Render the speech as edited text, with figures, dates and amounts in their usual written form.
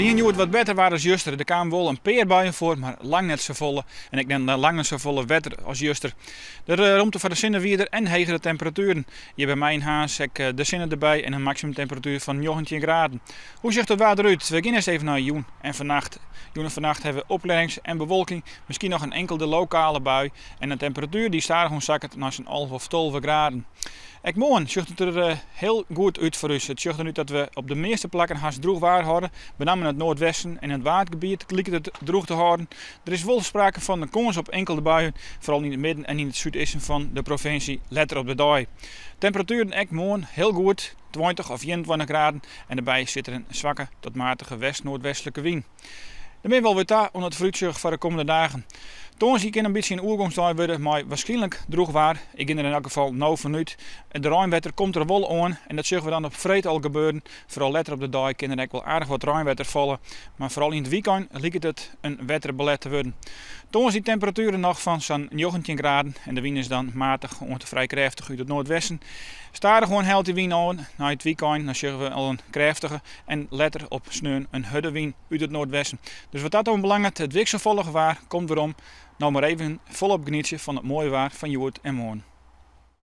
We hiene hjoed wat better waar as juster. Der kamen wol in pear buien foar, mar lang net safolle. En ek net lang net safolle wetter as juster. De romte foar de sinne wie der en hegere temperatueren. Hjir by my yn Harns ek de sinne derby en in maksimumtemperatuer fan 19 graden. Hoe sjocht it waar derút? We gean earst even nei jûn en fannacht. Jûn en fannacht hawwe we opklearrings en bewolking, miskien noch in inkelde lokale bui en in temperatuer dy't stadichoan sakket nei sa'n 11 of 12 graden. Ek moarn sjocht it der hiel goed út foar ús. It sjocht der út dat we op de measte plakken hast drûch waar hâlde. Benammen it noardwesten en it Waadgebiet liket it drûch te hâlden. Der is wol sprake fan in kâns op inkelde buien, foaral yn it midden en yn it súdeasten fan de provinsje letter op de dei. Temperatueren ek moarn hiel goed, 20 of 21 graden en derby sit der in swakke tot matige west-noardwestlike wyn. Dan binne we alwer ta oan it foarútsjoch foar de kommende dagen. Tongersdei kin in bytsje in oergongsdei wurde mei waarskynlik drûch waar. Ik gean der yn elk gefal no fanút. It reinwetter komt der wol oan en dat sjogge we dan op freed al gebeuren. Foaral letter op de dei kin der ek wol aardich wat reinwetter falle. Mar foaral yn it wykein liket it in wetterbelet te wurden. Tongersdei temperatueren noch fan sa'n 19 graden en de wyn is dan matich oant frij krêftich út it noardwesten. Stadichoan hellet dy wyn oan. Nei it wykein dan sjogge we al in krêftige en letter op sneon in hurde wyn út it noardwesten. Dus wat dat oanbelanget, it wikselfallige waar komt werom. No mar even folop genietsje fan it moaie waar fan hjoed en moarn.